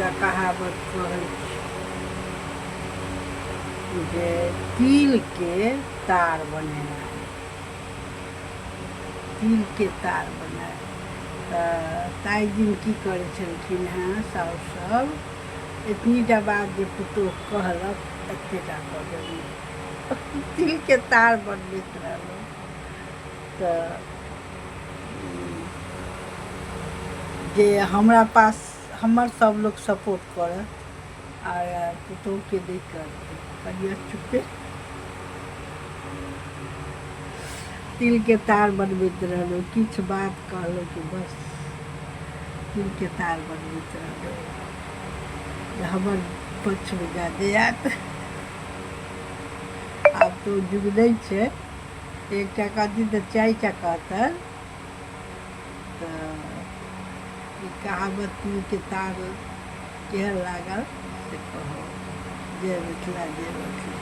एकटा कहावत कहै छी जे तिलके तार बनेनाइ, तिलके तार बनाय। तऽ ताहि दिन की करै छलखिन हेँ साउस सब, एतनीटा बात जे पुतोहु कहलक एतेटा कऽ देलहुँ, तिलके तार बनबैत रहलहुँ। तऽ जे हमरा पास हमर सब लोक सपोर्ट करत आर पुतोहुके नहि करतै, कनिया चुपे तिलके तार बनबैत रहलहुँ। किछु बात कहलहुँ कि बस तिलके तार बनबैत रहलहुँ जे हमर पक्षमे जादे आयत। आब तऽ ओ युग नहि छै, एकटा कहथिन तऽ 4टा कहतनि। तऽ ई कहावत तिलके तार केहन लागल से कहू। जय मिथिला, जय मैथिली।